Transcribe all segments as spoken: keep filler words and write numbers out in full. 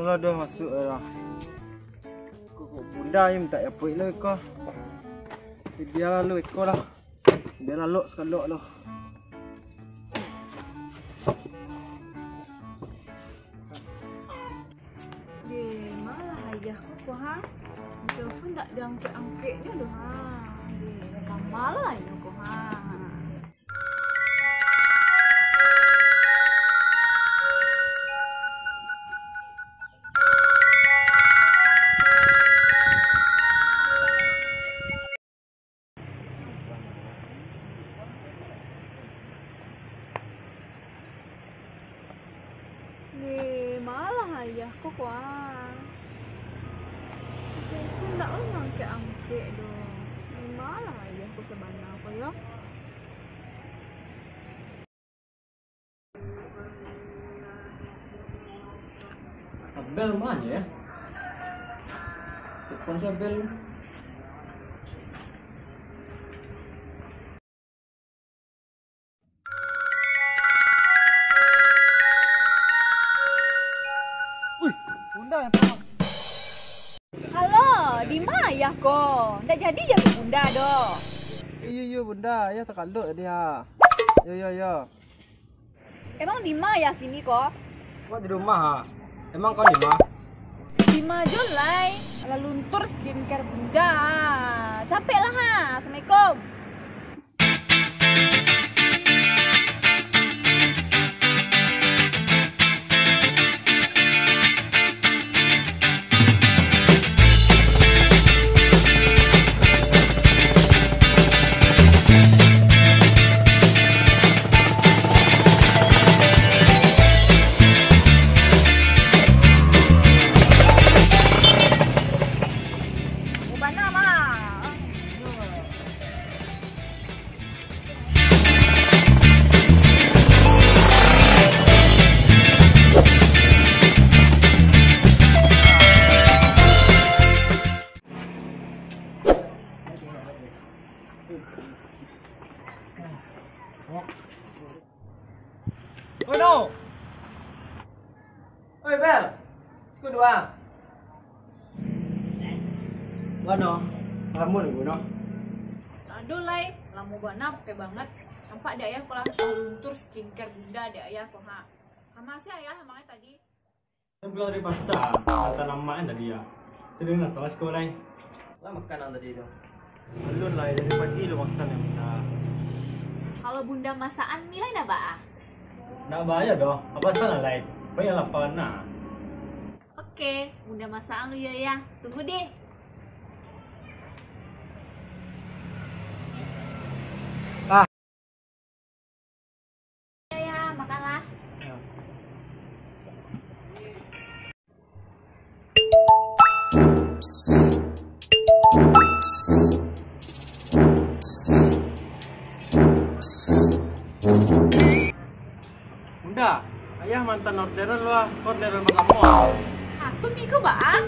Aduh, masuk dah. Kok, kok bunda ni minta apuik lo iko. Bialah lo iko lah. Bialah lo sakalok lo. Deh, malah ayah ko, ko, ha? Ditelepon ndak diangkek-angkeknyo doh, ha? Deh, malah ayah ko, ha? Deh, malah ayah ko, ko, ah. Telepon ndak lo mangkek-angkek doh. Deh, malah ayah ko sabana ko, yo. Abel ma nyo, yo? Telepon si Abel. Wih, bunda yang telepon. Halo, di ma ayah ko? Ndak jadi jago bunda doh. Iyo, iyo, bunda, ayah takalok tadi, ha. Yo, yo, yo. Emang di ma ayah kini ko? Awak di rumah, ha. Emang kau di ma? Di ma jo lai. Alah luntur skincare bunda. Capek lah, ha. Assalamualaikum. Oi, no. Oi, Bel. Siko dua. Wano, lamo nunggu no. Aduh, lai, lamo bana pakai banget. Nampak dek ayah ko lah luntur skincare bunda dek ayah ko, ha. Makasih ayah, makan tadi. Saya pulang dari pasar, hantar amak kan tadi ya. Tadi langsung lah siko lai. Lah makan ang tadi tu. Alun lai, dari pagi lu makan yang bunda. Kalau bunda masakan mi lai nak ba? Nak ba aja doh, apa salah lai? Paling lapar nah. Oke, bunda masakan lu ya, ya. Tunggu deh. Ya, ya, makanlah. Bunda, ayah mantan orderan lu ah, orderan bagamoa. Aku minggu ba?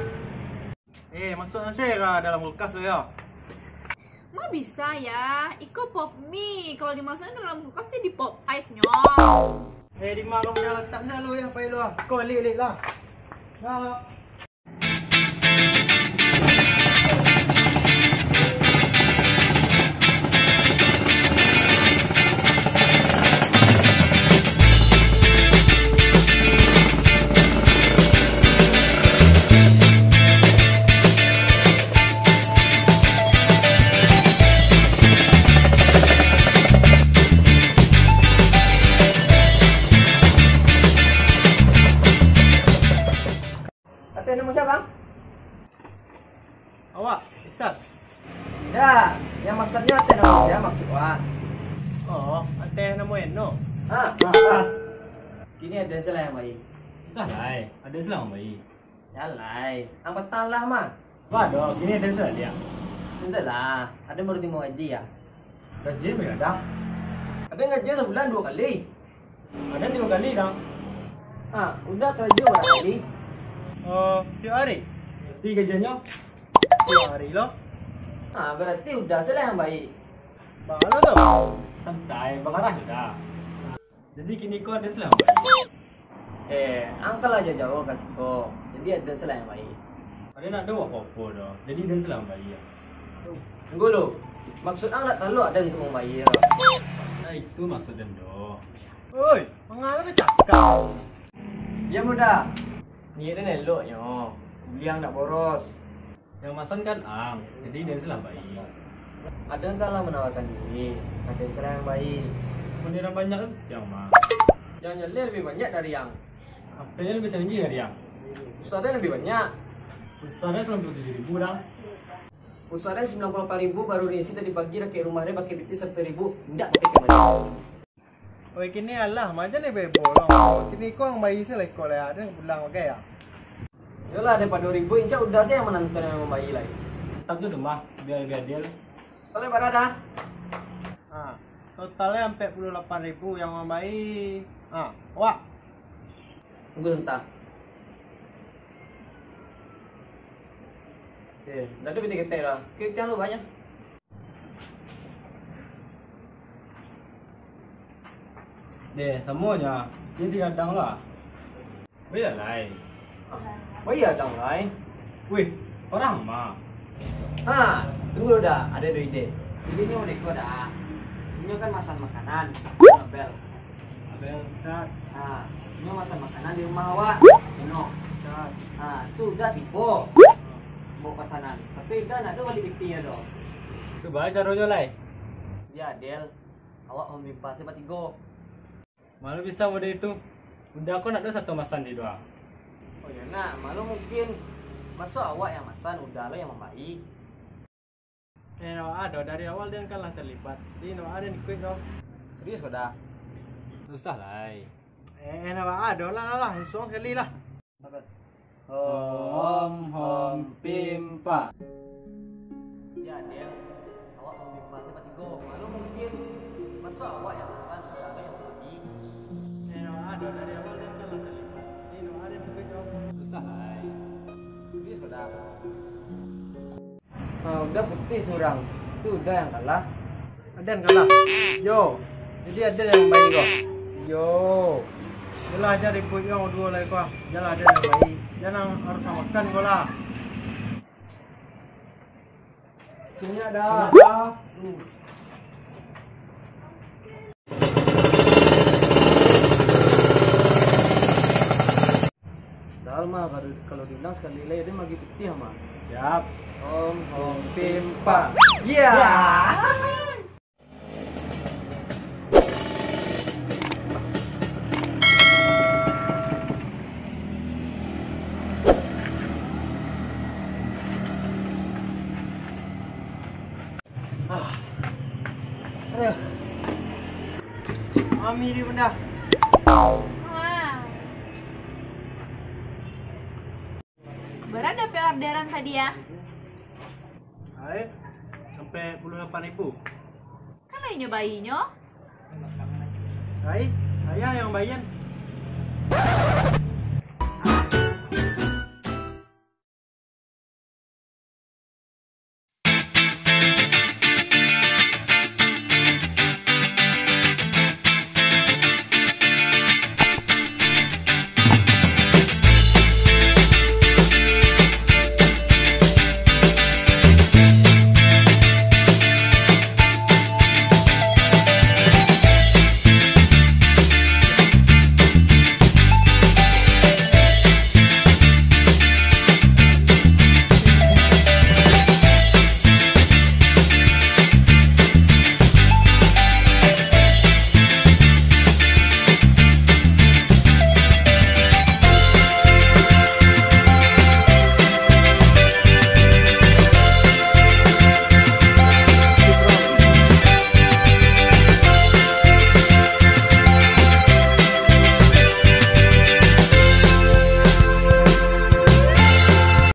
Eh, masuak nasi ka dalam kulkas tu yo. Ma bisa ya, iko pop mie. Kalau dimasuakan dalam kulkas sih di pop ice nyo. Eh, di ma kau punya letak nak lu ya, pai lu ah. Kau alik-alik lah. Dah. Ateh namo sia, Bang? Awak, Isan? Indak, yang maksudnyo ateh namo sia maksud wak? Oh, ateh namo Eno. Ha, pas. Kini aden se lah yang bai. Usah lai, aden se lah yang bai. Jan lai, ang patang lah mah. Wah doh, kini aden se lah diak. Indak lah, aden baru tarimo gaji ya. Gaji nyo bara? Aden gaji sabulan duo kali. Aden tigo kali, Dang. Ah, Uda karajo bara kali? Oh, tiok ari? Berarti gajiannyo? Tiok ari lo. Ah, berarti Uda se lah yang bai. Baa lo tu? Santai, bagarah Uda. Jadi kini ko aden se lah yang bai. Eh, ang kan lah jauah-jauah ka siko. Jadi, Aden salah mambayia. Aden ndak ado apo-apo doh. Jadi, Aden salah mambayia. Tunggu lu. Maksud ang ndak talok Aden untuak mambayia? Nah, itu maksud Den doh. Oi, manga lo bacakak? Diam lu Da. Niaik Den eloknyo. Buliang ndak boros. Yang masan kan ang, jadi Aden salah mambayia. Aden kan lah manawarkan diri, Aden salah mambayia. Mun urang banyak kan, yang mah. Yang jaleh labiah banyak dari ang. Apanya labiah canggih dari ang? Pulsa Den labiah banyak. Pulsa Den sambilan puluah tujuah ribu, Da. Pulsa Den sambilan puluah lapan ribu, baru diisi tadi pagi, rakek rumah Den pakai piti saratuih ribu, indak pakai kamari. Oi, kini alah, macam ni bebo lah. Kini ko ang mambayia se lah iko lah, Aden pulang pakai yo. Yolah, daripado ribut, indak Uda se yang manantuan yang mambayia lai. Tatap jo tu mah, bia labiah adil. Totalnyo bara Da? Ha, totalnyo ampek puluah lapan ribu yang mambayia. Ha, awak. Tunggu sabanta. Eh, ndak ado pitih ketek doh. Oke, pitih lu banyak. Deh, samonyo. Jadi gadang lah. Bayia lai. Bayia dang lai. Wih, parah mah. Ha, tunggu Da, ado duo ide. Ide nyo unik ko Da. Inyo kan masan makanan. Abel. Abel, Ustaz. Ha, inyo masan makanan di rumah awak. Inyo. Ustaz. Ha, tu Uda tibo. Bawa pasanan. Tapi Uda ndak ado baliak pitih doh. Tu baa caronyo lai? Yo, Del. Awak mamimpah se batigo. Malu bisa model itu. Uda ko ndak ado sato masan di doa. Oh iyo nak, malu mungkin. Maso awak yang masan, Uda lo yang mambayia. Eh, ndak ado, dari awal Dian kan lah terlibat. Jadi ndak ado ikuik doh. Serius ko Da? Susah lai. Eh, ndak ado lah, lah, lah, langsuang sakali lah. Hom, hom, pimpa. Yo, Del. Awak hom pimpa se batigo. Malu mungkin. Maso awak yang masan, Uda lo yang mambayia. Eh, ndak ado, dari awal Dian kan lah terlibat. Jadi ndak ado ikuik doh. Susah lai. Serius ko Da? Ha, Uda pitih surang. Tu Uda yang kalah. Aden kalah. Yo. Jadi Aden yang mambayia ko. Yo. Yolah, jan ribut urang duo lai ko. Janlah Aden yang mambayia. Jan harus makan ko lah. Banyak Da. Banyak Da. Hmm. Padahal mah, kalau, kalau diulang sakali lai, Aden magiah pitih mah. Siap. Hom, hom, pimpa. Yo. Yo. Ah. Aduh. Mami di bunda. Wah. Bara dapek orderan tadi, ya? Ai, sampai puluah lapan ribu. Kan lain nyo bayinyo? Ai, ayah yang bayian.